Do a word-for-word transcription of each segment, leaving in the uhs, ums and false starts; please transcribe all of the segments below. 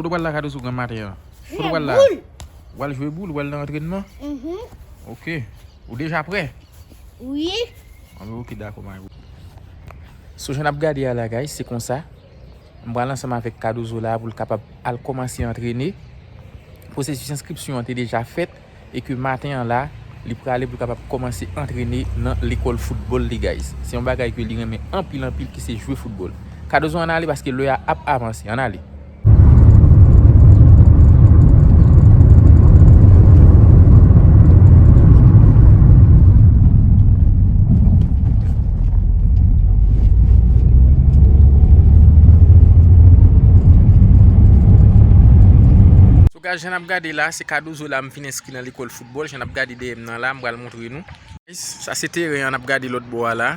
Kote w pral la Cardozo granm maten an? Kote w pral la? Ou pral jwe boul, ou pral nan antrènman? Mhm. Ok. Ou deja prè? Wi. Anben ok, dakò, my bro. So, jan n ap gade a la, guys, se konsa. M pral ansanm avèk Cardozo la pou l kapab al kòmanse antrene. Pwosesis enskripsyon an te deja fèt e ke maten an la, li prale pou l kapab kòmanse antrene nan lekòl foutbòl li, guys. Se yon bagay ke li renmen anpil, anpil, ki se jwe foutbòl. Cardozo, ann ale paske lè a ap avanse. Ann ale. So, guys, jan n ap gade la, se Cardozo la, m fin enskri nan lekòl foutbòl. Jan n ap gade dèyè m nan la, m pral montre nou. Sa se teren an n ap gade lòt bò a la.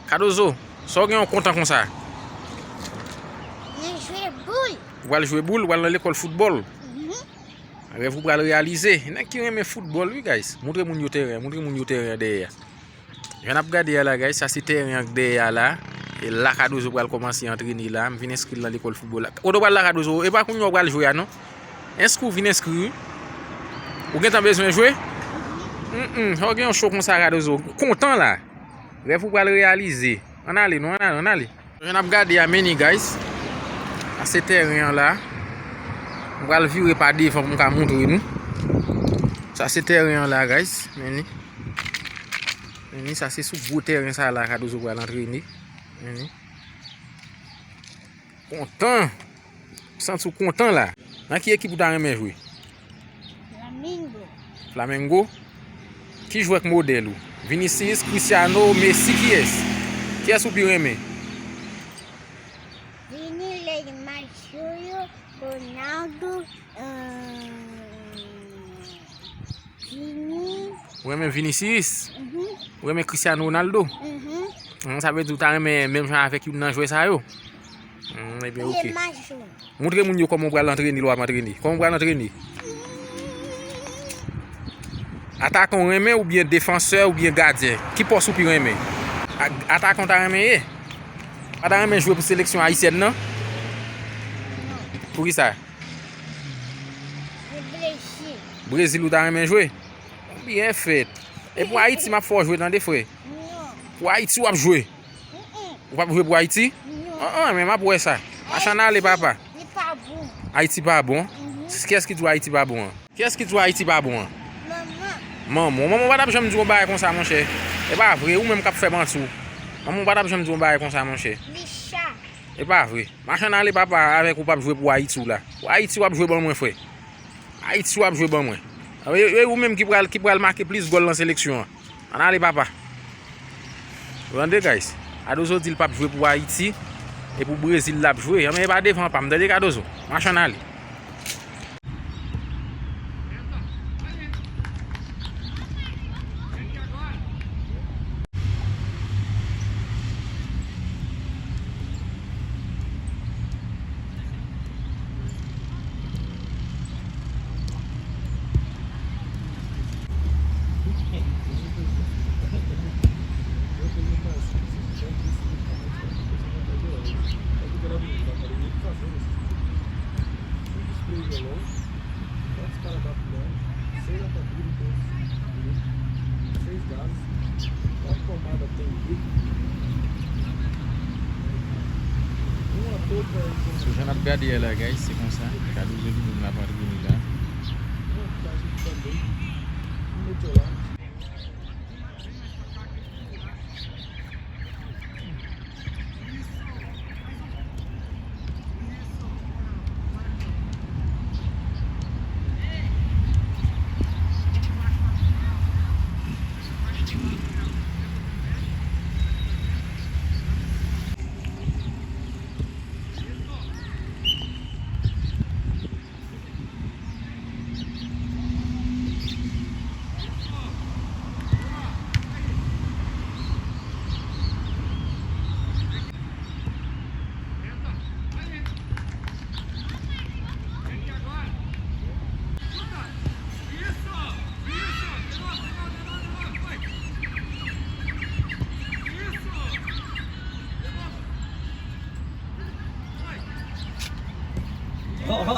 Cardozo, sa w gen w kontan konsa? Mwen jwe boul. Ou pral jwe boul, ou pral nan lekòl foutbòl. Mhm. Rèv ou pral reyalize. Nèg ki renmen foutbòl, wi, guys. Montre moun yo teren, montre moun yo teren an dèyè a. Jan n ap gade a la, guys, sa se teren an k dèyè a la. E la Cardozo pral kòmanse antrene la. M vin enskri l nan lekòl foutbòl la. Kote w pral la, Cardozo? E pa kounye a w pral jwe a, non? Enskri w, vin enskri, wi. Ou gentan bezwen jwe? Mm, mm, sa w gen yon cho konsa, Cardozo. Kontan la. Rèv ou pral reyalize. Ann ale, non, ann ale, ann ale. Jan n ap gade a, men ni, guys. Sa se teren an la. M pral vire pa devan pou m ka montre nou. Sa se teren an la, guys. Men ni. Men ni, sa se sou gwo teren sa la, Cardozo pral antrene. Men ni. Kontan. Santi w kontan la. Nan ki ekip ou ta renmen jwe? Flamengo. Flamengo? Ki jwè k modèl ou? Vinicius, Cristiano, Messi, kiyès? Kiyès ou pi renmen? Vini, Neymar, Júlio, Ronaldo, euh, Vini. Ou renmen Vinicius? Mhm. Ou renmen Cristiano Ronaldo? Mhm. Hmm, sa vle di ou ta renmen menm jan avèk youn nan jwè sa yo? Hmm, ebyen, ok. Montre moun yo kòman w pral antrene lè w ap antrene. Kòman w pral antrene? Atakan w renmen oubyen defansè oubyen gadyen? Ki pòs ou pi renmen? A-, atakan w ta renmen ye? Ou pa ta renmen jwe pou seleksyon ayisyèn nan? Non. Poukisa? Brezil. Brezil ou ta renmen jwe? Byen fèt. E pou Ayiti m ap fè w jwe, tande, frè. Non. Pou Ayiti w ap jwe. Mm-mm. Ou p ap jwe pou Ayiti? Non. An, an, men m ap wè sa. Machann ale, papa. Li pa bon. Ayiti pa bon? Mhm. Kiyès ki di w Ayiti pa bon an? Kiyès ki di w Ayiti pa bon an? Manman. Manman w. Manman w pa t ap janm di w yon bagay konsa, monchè. E pa vre, ou menm k ap fè manti w. Manman w pa t ap janm di w yon bagay konsa, monchè. Li cha. E pa vre. Machann ale, papa, avèk ou p ap jwe pou Ayiti w la. Pou Ayiti w ap jwe ban mwen, frè. Ayiti w ap jwe ban mwen. E, e ou menm ki pral, ki pral make plis gòl nan seleksyon an. Ann ale, papa. Ou tande, guys? Cardozo di l p ap jwe pou Ayiti. E pou Brezil l ap jwe. Anben, e pa devan pa m, tande, Cardozo. Machann ale. So, jan n ap gade a la, guys, se konsa. Cardozo toujou menm ap antrene la.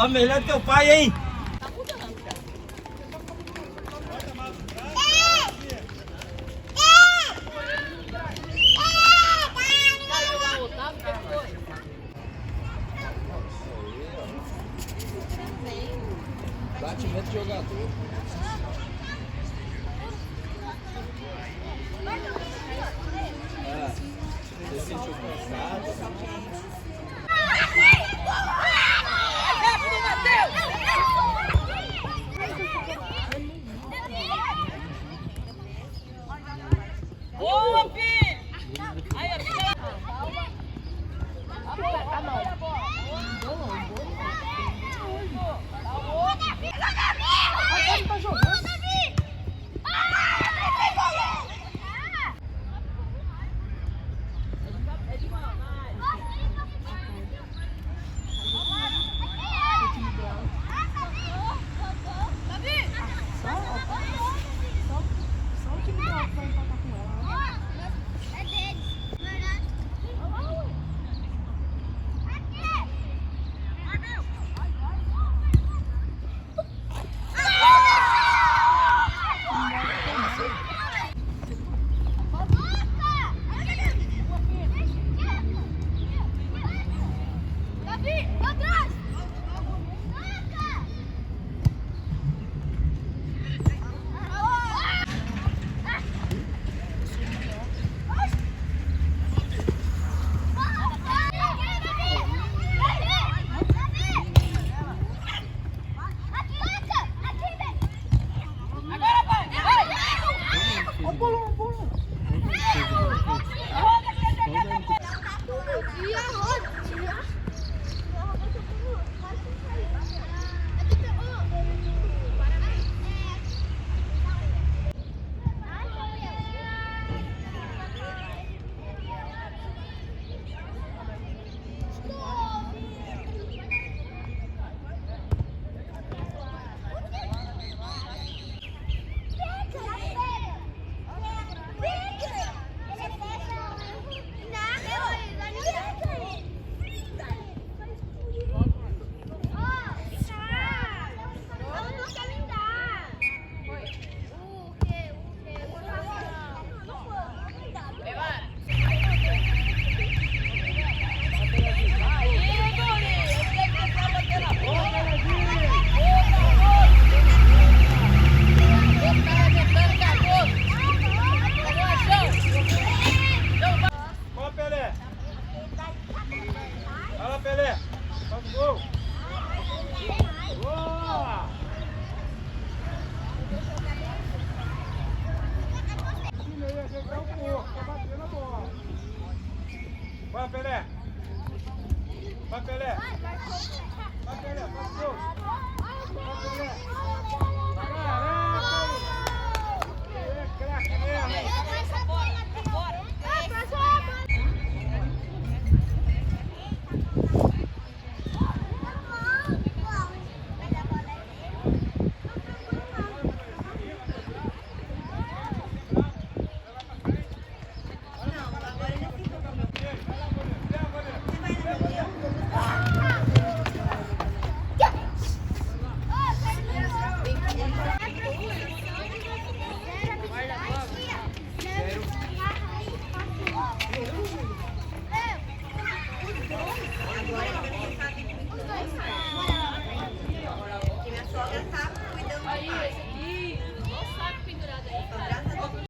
Ame, lè teu pai aí. Batimento de jogador.